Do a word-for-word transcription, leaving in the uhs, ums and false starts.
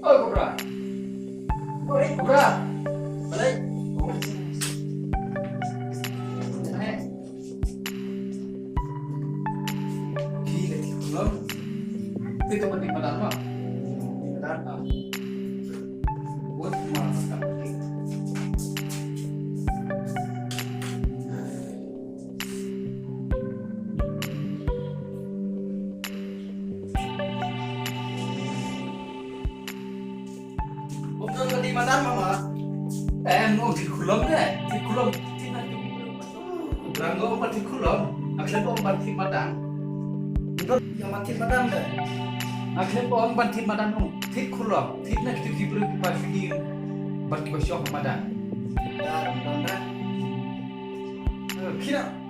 Oi, Cobra. Oi, Cobra. Balei? Phi ka thied khulom. Phi to ban thied madan ma. Thied madan. Ah. Bun ma ka. Bun to ban thied madan ma ma. Em, ong thied khulom de. Thied khulom. Thied na tu. Rang ong ban thied khulom. Nga khlem ong ban thied madan. Nga ban thied madan de. Nga khlem ong ban thied madan ong. Thied khulom. Thied na kitu ki briew kiba shu dih. Bad kiba shoh madan. Dah, dah, dah. Eh, khie na.